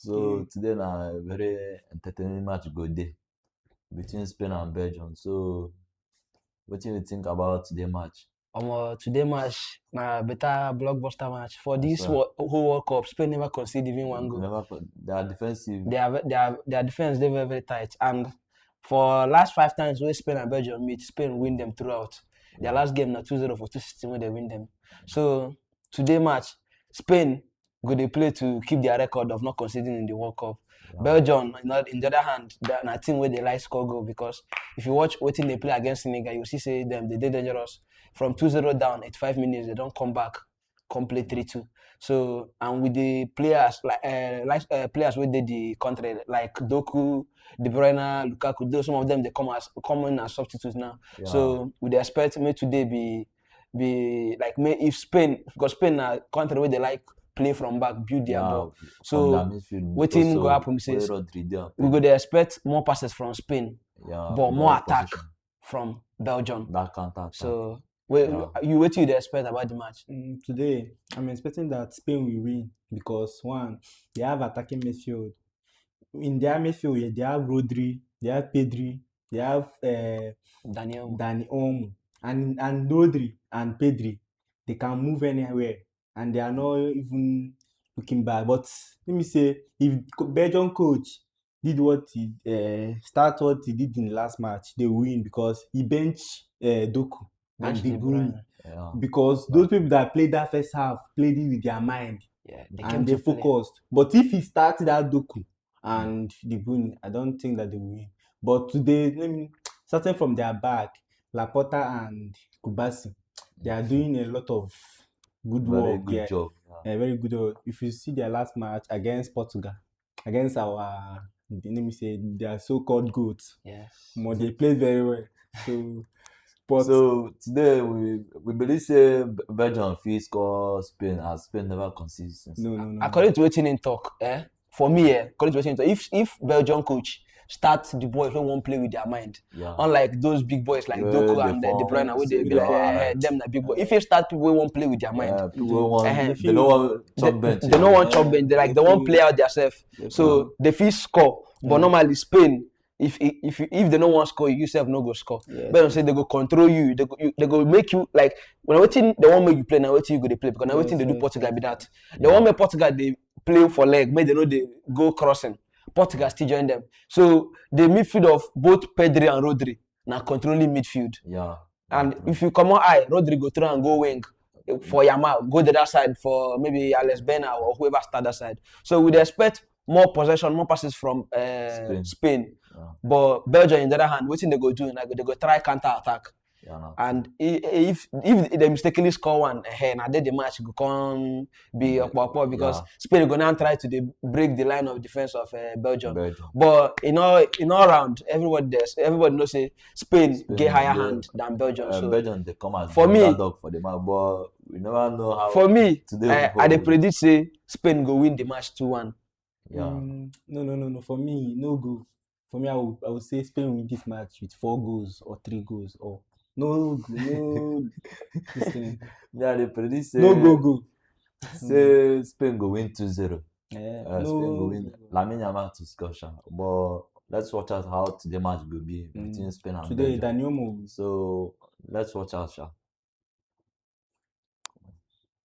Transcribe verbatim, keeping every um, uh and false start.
So today na a very entertaining match go dey between Spain and Belgium. So wetin you think about today match? Omo, today match na better blockbuster match for this Sure. wo- whole World Cup. Spain never concede even one goal. Never co- they are defensive. Their ve- their their defense dey very very tight, and for last five times wey Spain and Belgium meet, Spain win them throughout. Their last game na two zero for two sixteen wey they win them. So today match, Spain go dey play to keep their record of not conceding in the World Cup. Belgium, in the, in the other hand, that na team wey dey like score goal, because if you watch wetin they play against Senegal, you see say them they dey dangerous. From two zero down, eighty-five minutes, they don't come back, come play three two. So, and with the players like uh, like uh, players wey dey the country, like Doku, De Bruyne, Lukaku, those, some of them they come as come in as substitutes now. Yeah. So we dey expect make today be be like make if Spain, because Spain na country wey dey like play from back, build their Yeah, ball. from So their midfield, wetin go also happen be say where Rodri dey and we go dey expect more passes from Spain, yeah, but in more that attack position. From Belgium. That counter attack. So we, Yeah. you wetin you dey expect about the match? Mm, today, I'm expecting that Spain will win because one, they have attacking midfield. In their midfield, yeah, they have Rodri, they have Pedri, they have uh, Daniel. Dani Olmo, and and Rodri and Pedri, they can move anywhere, and they are not even looking bad. But let me say, if co- Belgium coach did what he uh, start what he did in the last match, they win because he bench uh, Doku and Bench De De Bruyne. Bruyne. Yeah. Because those people that played that first half played it with their mind Yeah, they and came they to play. Focused. But if he started that Doku and De Bruyne, I don't think that they will win. But today, let me, starting from their back, Laporta and Kubasi, they are doing a lot of good Very work. good Yeah. Job. Yeah. A very good work. If you see their last match against Portugal, against our, let me say, their so-called goats, Yes. but they played very well. So, but So today we we believe say Be- Belgium fit score Spain as Spain never concede since. No, no, no. According to wetin him talk, eh? For me, eh, according to wetin him talk, if if Belgium coach start the boys wey wan play with their mind, Yeah. Unlike those big boys like Wey Doku dey and uh, De form, Bruyne, wey say dey they be like, don't eh, eh, act. Them na big boy. If you start people wey wan play with their mind, Yeah, people wey wan Eh, they feel- no wan they, chop bench. they no wan chop bench. They like they wan They play out themselves. Yes, So they fit score, but Yeah. Normally Spain, if if you, if they no wan score, you sef no go score. Yes. But say they go control you. They go you, they go make you like when wetin they wan make you play na wetin you go dey play, because na Yes, wetin they do yes, Portugal yes. Be that. They wan make Portugal dey play for leg, make they no dey go crossing. Portugal still join them. So the midfield of both Pedri and Rodri na controlling midfield. Yeah. And if you come on high, Rodri go through and go wing for Yamal, go the other side for maybe Alex Bena or whoever start that side. So we dey expect more possession, more passes from uh, Spain. Spain. Yeah. But Belgium, in the other hand, wetin they go do, like, they go try counter attack. Yeah, no. And i- if if they mistakenly score one, eh, na there the match go come be Yeah. Okpokpo, because Yeah. Spain go now try to dey break the line of defense of uh, Belgium. Belgium. But in all in all round, everybody there's everybody knows say Spain, Spain get higher dey- hand than Belgium. Uh, So Belgium they come as for the me- underdog for the match, but we never know how. For me, Today I, we I dey go- predict say Spain go win the match two one. Yeah. Mm, no, no, no, no. For me, no goal. For me, I would, I would say Spain will win this match with four goals or three goals or no goal. No, this thing. Me, I dey predict say No goal, goal. say Spain go win two zero. Yeah, Uh, no. Spain go win. Lamine Yamal to score, sha. But let's watch out how today match go be Mm. between Spain and Today, Belgium. Dani Olmo. So let's watch out, sha.